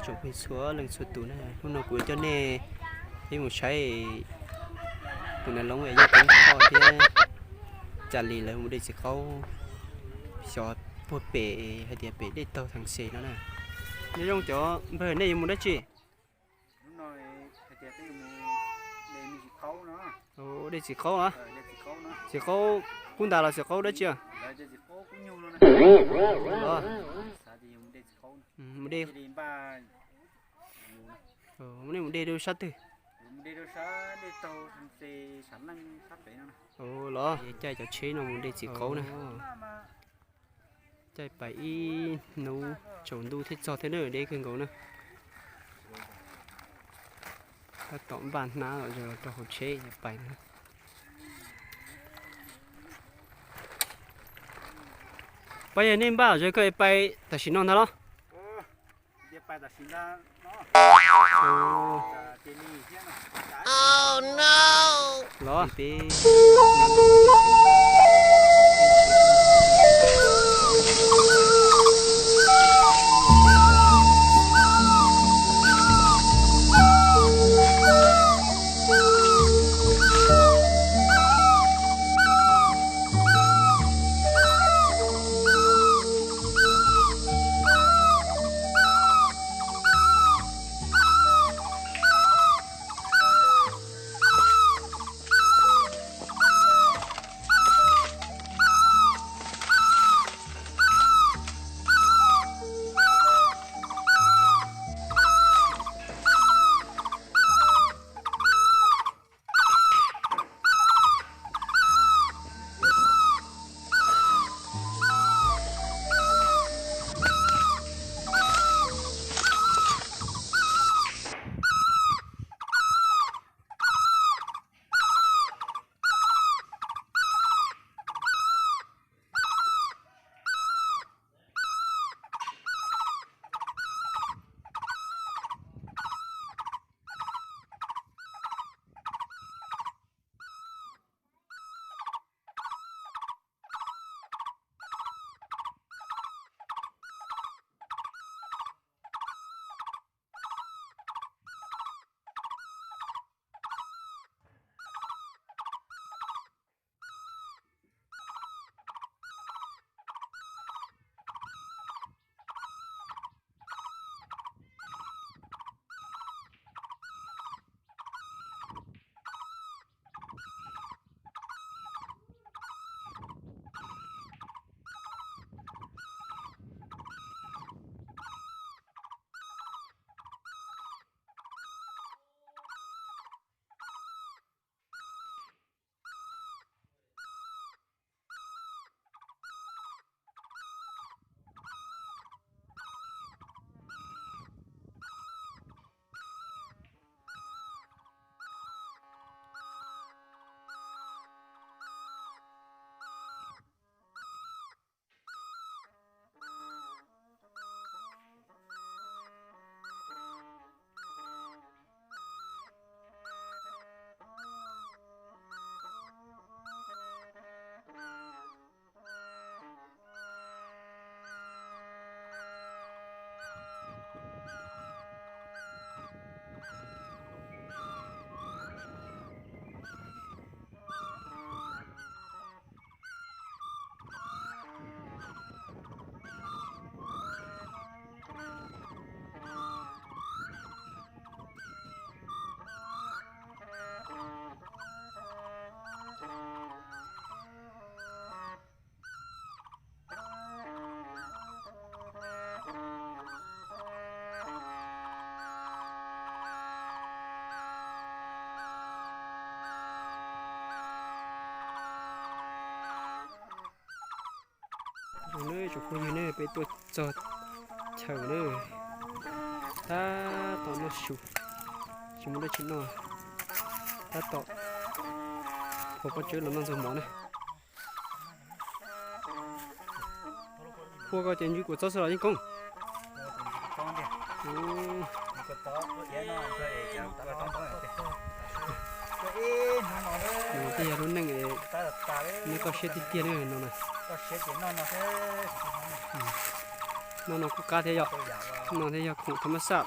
Tsoom phooj ywg txhua leej txhua tus na, hnub no kuv coj nej peb mus saib tus nas loob es yog Koob Thoj thiab Ca Lis lawv mus de txiv qaub xyov puag pem hais tias pem dej taug Thaj Xes no na. Nyob zoo cov npawg, nej yuav mus dab tsi? De txiv qaub a? Txiv qaub qub ntas los txiv qaub dab tsi? Los, mus de, nej mus de rau sab twg? Los caij cov tsheb no mus de txiv qaub na. Caij pais ib hnub tsaus ntuj thiaj txog thiab na, deb kawg nkaus na. Tab tom npaj hnab los rau hauv tsheb pais na. Pab, yog nej npaj zog koj pais tam sim no ntag los? Los peb Zoo nawb tsoom phooj ywg ne, peb tuaj txog chaw na, tab tom noj su, tsis muaj dab tsi noj, tab tom hu pob tsawb los noj ntxuag mov na. Hu koj ces ntsw kuv txob xwb los yeej koob. Nws twb yog lub neej neb koj siab tiag tiag no na. No no kuj qab thiab yom. No thiab yog khoom tham mas xaj.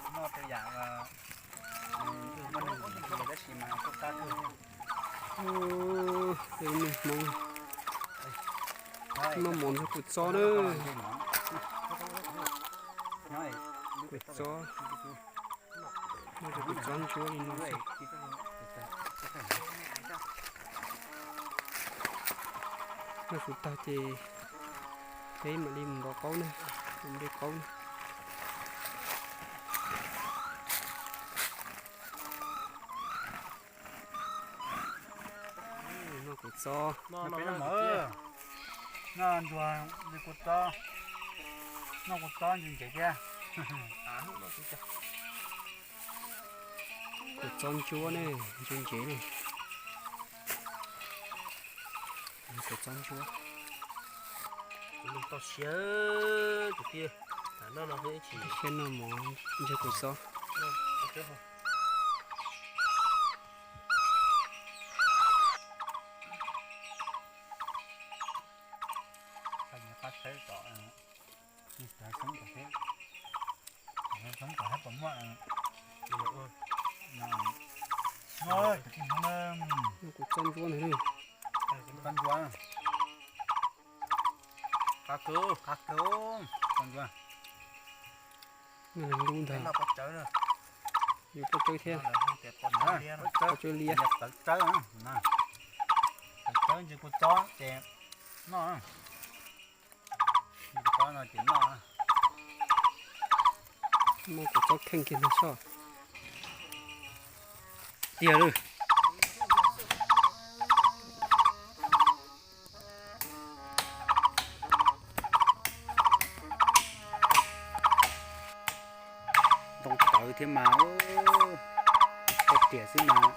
Tej me hmoov noj mov ntxuag kua txob na. Kua txob, noj cov kua txob ntsuab li no. Noj kuv tag ces peb mam li mus ntaus qaub na, mus nplej qaub na. Noj kuv txob. Noj ntsuag li kua txob, noj kua txob ntse ntsev thiab. Kua txob ntsuab ne, ntse ntsev ne. Kua txob ntsuab. Tau siab tus tij, noj no thiab ib tsis siab noj mov ntsuag kua txob. Kuv txob ntsuab ntag. Qab kawg, qab kawg, txob ntsuab. Noj lub ntag. Yus pob tsawb thiab. Pob tsawb liab. Pob tsawb ntse kua txob ces noj. Muab kuv txob kheej kiag ntag soj. Tiag lawm. Ntoo tawv thiab mas, koj tiam xwb mas.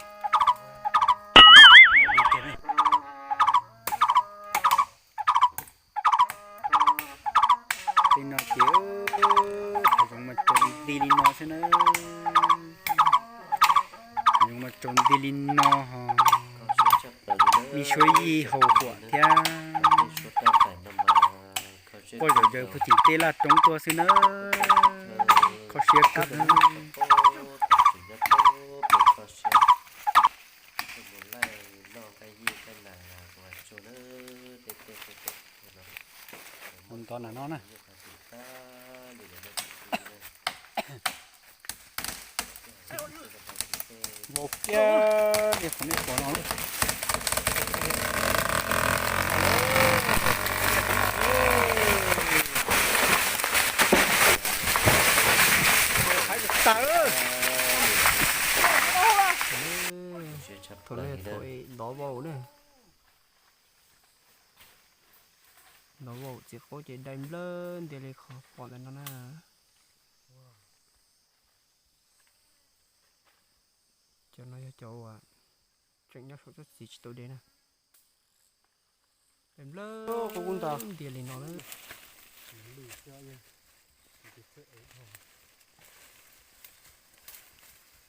Tej no ces hav zoov mas tsaus nti li no xwb na. Hav zoov mas tsaus nti li no ho, me suab yij haus huam thiab. Quaj zom zaws puag tim tej laj roob tuaj xwb na. Kho siab kawg. Mus ntov nram no na. Vau kiag li qhov nej pom no. Thaum no thaum ntov vau na. Ntov vau txiv qaub ces dai nplawg ntiag li qhov pom ntawm no na. Cov no yog cov uas tseem nyob saum tsob txiv tsis tau de na. Dai nplawg ntiag li no na.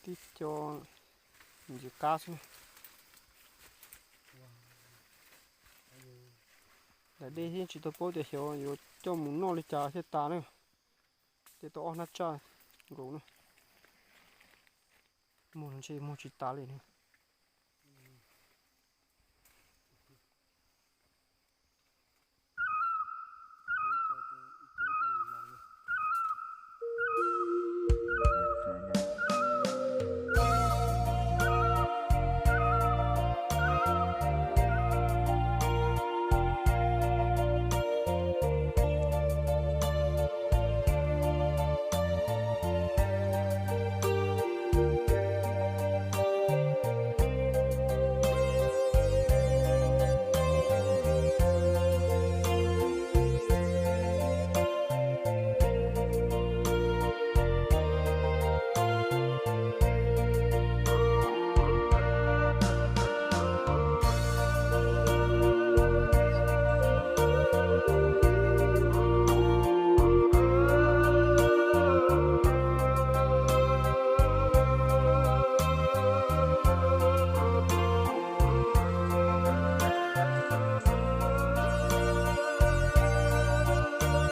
Tib co ntsis qab xwb. Nram dej thiab tsis tau paub tias xyov yuav coj mus noj li cas thiaj tas na. Ces tau ob hnab tsaj nkaus na. Muag ntshe muag tsis tas li na.